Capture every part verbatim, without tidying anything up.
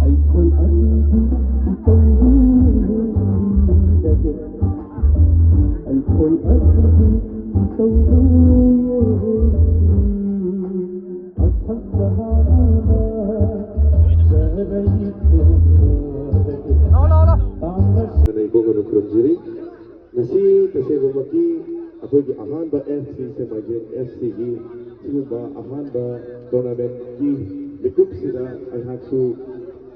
ꯑꯩꯈꯣꯏ ꯑꯅꯤꯗꯤ ꯇꯧꯔꯨꯌꯦ꯫ ꯑꯩꯈꯣꯏ ꯑꯅꯤꯗꯤ ꯇꯧꯔꯨꯌꯦ꯫ ꯑꯁꯪꯕ ꯍꯥꯟꯅ ꯆꯔꯩ ꯂꯥꯎ, ꯂꯥꯎ, ꯂꯥꯎ꯫ ꯇꯥꯡꯅ ꯏꯕꯨꯡꯉꯣꯅ ꯈꯨꯔꯨꯝꯖꯔꯤ꯫ ꯉꯁꯤ ꯇꯁꯦꯡꯕꯃꯛꯀꯤ ꯑꯩꯈꯣꯏꯒꯤ ꯑꯍꯥꯟꯕ ꯑꯦꯐ ꯁꯤ ꯁꯦꯛꯃꯥꯏꯖꯤꯡ ꯑꯦꯐ ꯁꯤꯒꯤ ꯁꯤꯒꯨꯝꯕ ꯑꯍꯥꯟꯕ ꯇꯣꯔꯅꯥꯃꯦꯟꯠꯀꯤ ꯃꯤꯀꯨꯞꯁꯤꯗ ꯑꯩꯍꯥꯛꯁꯨ,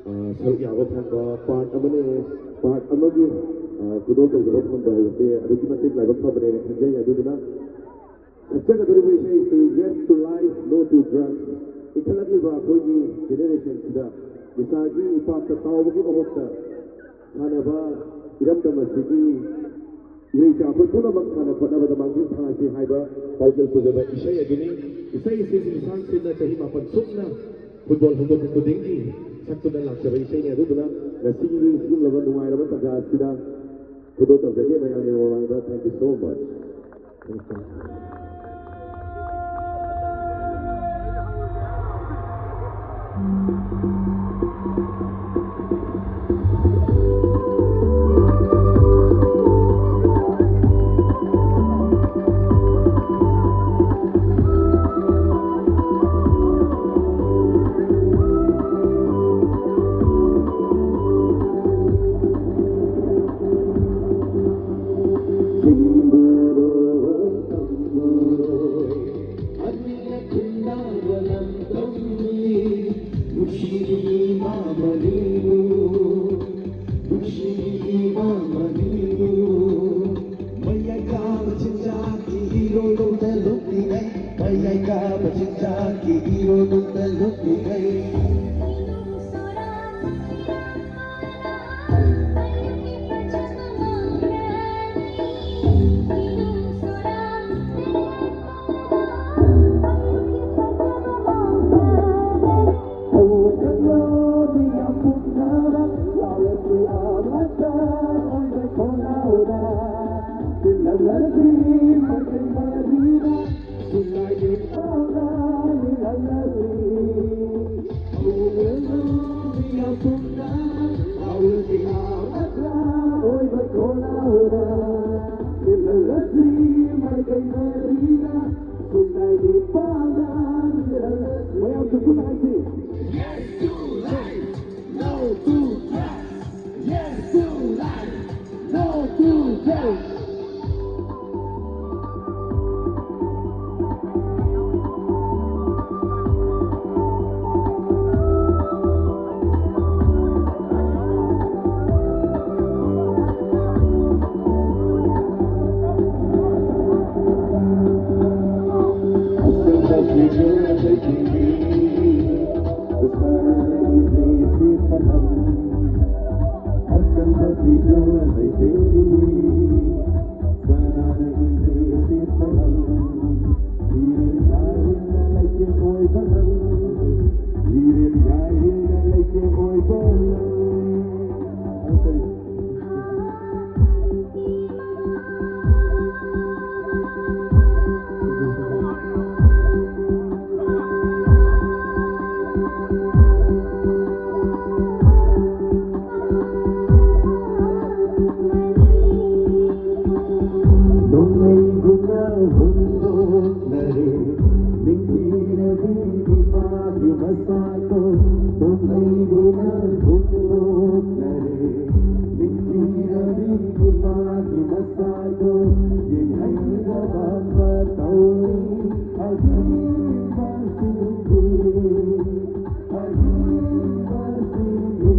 ꯑ, ꯁꯔꯨꯛ ꯌꯥꯕ ꯐꯪꯕ ꯄꯥꯔꯠ ꯑꯃꯅꯦ꯫ ꯄꯥꯔꯠ ꯑꯃꯒꯤ, ꯑ, ꯈꯨꯗꯣꯜ ꯇꯧꯖꯕ ꯐꯪꯕ ꯍꯥꯏꯕꯁꯦ ꯑꯗꯨꯛꯀꯤ ꯃꯇꯤꯛ ꯂꯥꯏꯕꯛ ꯐꯕꯅꯦꯅ ꯈꯟꯖꯩ꯫ ꯑꯗꯨꯗꯨꯅ ꯁꯛꯆꯒꯗꯧꯔꯤꯕ ꯏꯁꯩꯁꯤ Yes to Life, No to Drugs꯫ ꯏꯟꯈꯠꯂꯛꯂꯤꯕ ꯑꯩꯈꯣꯏꯒꯤ ꯖꯦꯅꯦꯔꯦꯁꯟꯁꯤꯗ ꯅꯤꯁꯥꯒꯤ ꯏꯄꯥꯛꯇ ꯇꯥꯎꯕꯒꯤ ꯃꯍꯨꯠꯇ ꯁꯥꯟꯅꯕ, ꯏꯔꯝꯗꯝ ꯑꯁꯤꯒꯤ ꯏꯔꯩꯆꯥ ꯑꯩꯈꯣꯏ ꯄꯨꯝꯅꯃꯛ ꯁꯥꯟꯅ ꯈꯣꯠꯅꯕꯗ ꯃꯥꯡꯖꯤꯜ ꯊꯥꯁꯤ ꯍꯥꯏꯕ ꯄꯥꯎꯖꯦꯜ ꯄꯨꯖꯕ ꯏꯁꯩ ꯑꯗꯨꯅꯤ꯫ ꯏꯁꯩ ꯑꯁꯤ ꯂꯤꯁꯥꯡ ꯁꯤꯠꯅ ꯆꯍꯤ ꯃꯥꯄꯟ ꯆꯨꯞꯅ ꯐꯨꯠꯕꯣꯜ ꯍꯧꯗꯣꯛꯄ ꯈꯨꯗꯤꯡꯒꯤ ꯁꯛꯇꯨꯅ ꯂꯥꯛꯆꯕ ꯏꯁꯩꯅꯤ꯫ ꯑꯗꯨꯗꯨꯅ ꯉꯁꯤꯒꯤ ꯁꯤꯒꯨꯝꯂꯕ ꯅꯨꯡꯉꯥꯏꯔꯕ ꯇꯥꯟꯖꯥ ꯑꯁꯤꯗ ꯈꯨꯗꯣꯜ ꯇꯧꯖꯒꯦ ꯃꯌꯥꯝꯒꯤ ꯃꯃꯥꯡꯗ꯫ Thank you so much꯫ ꯃꯁꯥꯗꯣ ꯇꯣꯝꯂꯩꯕꯅ ꯍꯨꯟꯗꯣꯛꯅꯔꯦ꯫ ꯅꯤꯡꯊꯤꯔꯕꯤ ꯏꯃꯥꯒꯤ ꯃꯁꯥꯗꯣ ꯌꯦꯡꯍꯩꯗꯕ ꯇꯧꯔꯤ ꯑꯍꯤꯡꯕꯁꯤꯡꯒꯤ, ꯑꯍꯤꯡꯕꯁꯤꯡꯒꯤ꯫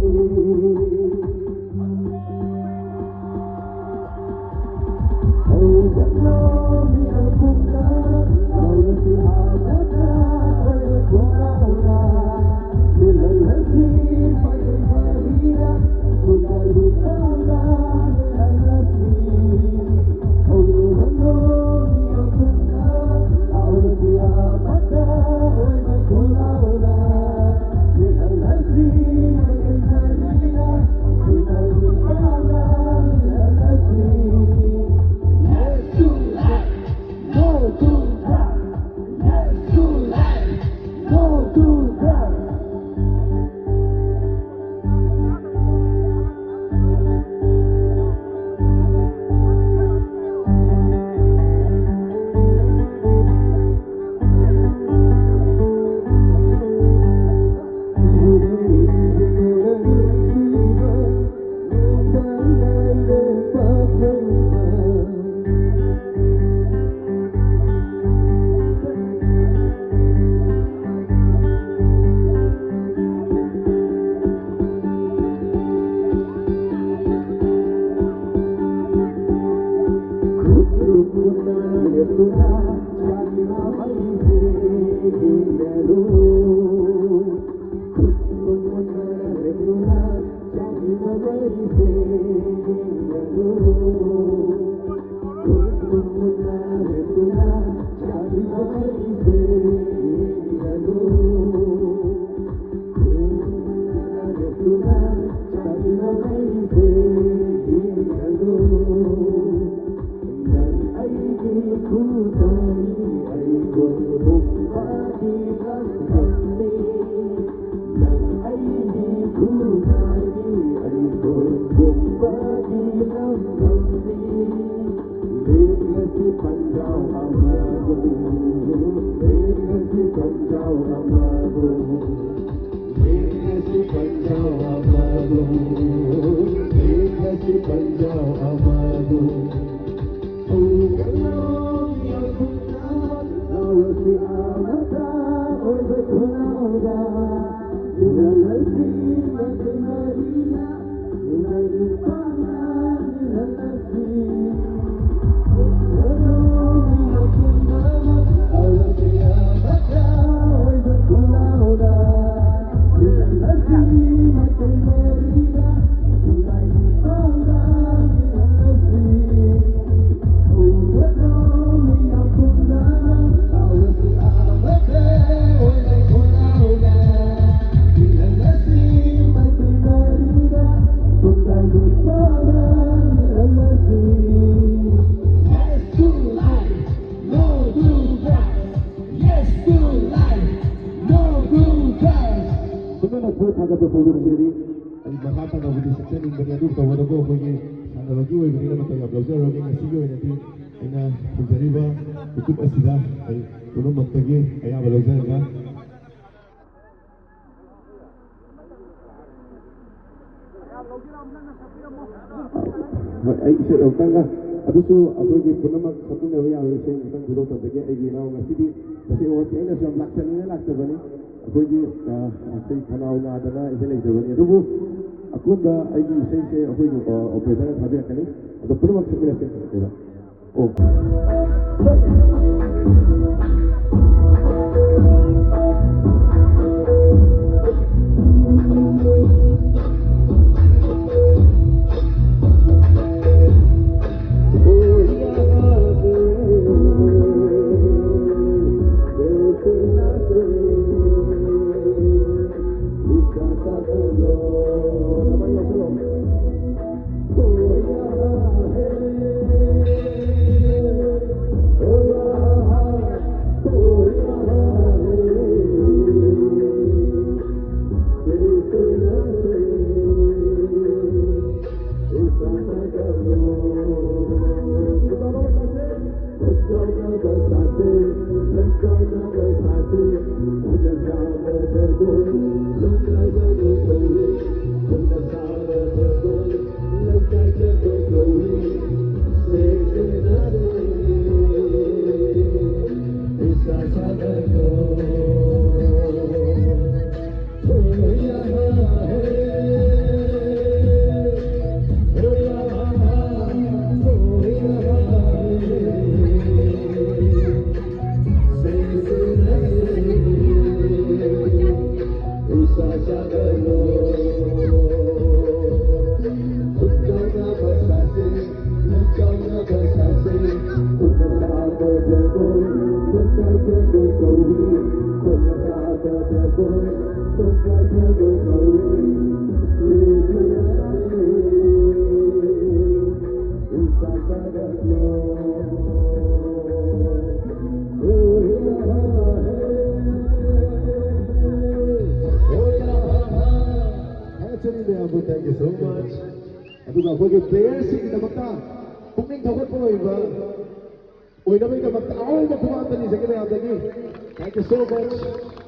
Yes to life, no to drugs. Yes to life, no to drugs. ꯄꯨꯝꯅꯃꯛꯄꯨ ꯊꯥꯒꯠꯄ ꯐꯣꯡꯗꯣꯛꯆꯔꯤ꯫ ꯑꯩ ꯃꯈꯥ ꯇꯥꯅꯕꯨꯗꯤ ꯆꯠꯆꯅꯤꯡꯕꯅꯤ, ꯑꯗꯨ ꯇꯧꯕꯇꯕꯨ ꯑꯩꯈꯣꯏꯒꯤ ꯁꯥꯟꯅꯕꯒꯤ ꯑꯣꯏꯕꯅꯤꯅ ꯃꯇꯝ ꯌꯥꯝ ꯂꯧꯖꯔꯔꯣꯏꯒꯦ꯫ ꯉꯁꯤꯒꯤ ꯑꯣꯏꯅꯗꯤ ꯑꯩꯅ ꯊꯝꯖꯔꯤꯕ ꯃꯤꯀꯨꯞ ꯑꯁꯤꯗ ꯑꯩ ꯄꯨꯝꯅꯃꯛꯇꯒꯤ ꯑꯌꯥꯕ ꯂꯧꯖꯔꯒ ꯍꯣꯏ, ꯑꯩ ꯏꯁꯩ ꯑꯃꯨꯛꯇꯪꯒ, ꯑꯗꯨꯁꯨ ꯑꯩꯈꯣꯏꯒꯤ ꯄꯨꯝꯅꯃꯛ ꯁꯛꯃꯤꯟꯅꯕ ꯌꯥꯕ ꯏꯁꯩ ꯑꯃꯨꯛꯇꯪ ꯈꯨꯗꯣꯛꯇꯕꯗꯒꯤ ꯑꯩꯒꯤ ꯏꯅꯥꯎ ꯉꯁꯤꯗꯤ ꯇꯁꯦꯡꯅꯃꯛꯀꯤ ꯑꯩꯅꯁꯨ ꯌꯥꯝ ꯂꯥꯛꯆꯅꯤꯡꯅ ꯂꯥꯛꯆꯕꯅꯤ꯫ ꯑꯩꯈꯣꯏꯒꯤ, ꯑ, ꯑꯩꯈꯣꯏ ꯈꯅꯥꯎ ꯅꯥꯗꯅ ꯏꯁꯩ ꯂꯩꯖꯕꯅꯤ, ꯑꯗꯨꯕꯨ ꯑꯀꯣꯟꯕ ꯑꯩꯒꯤ ꯏꯁꯩꯁꯦ ꯑꯩꯈꯣꯏꯒꯤ, ꯑ, operator ꯅ ꯊꯥꯕꯤꯔꯛꯀꯅꯤ꯫ ꯑꯗꯣ ꯄꯨꯝꯅꯃꯛ ꯁꯛꯃꯤꯟꯅꯁꯦ꯫ ꯑꯣ꯫ ꯊꯥꯒꯠꯆꯔꯤ ꯃꯌꯥꯝꯕꯨ, thank you so much. ꯑꯗꯨꯒ ꯑꯩꯈꯣꯏꯒꯤ playerꯁꯤꯡꯒꯤꯗꯃꯛꯇ ꯄꯨꯛꯅꯤꯡ ꯊꯧꯒꯠꯄ ꯑꯣꯏꯕ, ꯑꯣꯏꯅꯕꯒꯤꯗꯃꯛꯇ ꯑꯍꯧꯕ ꯈꯨꯕꯥꯛ ꯑꯝꯇ ꯅꯤꯖꯒꯦ ꯃꯌꯥꯝꯗꯒꯤ꯫ Thank you so much.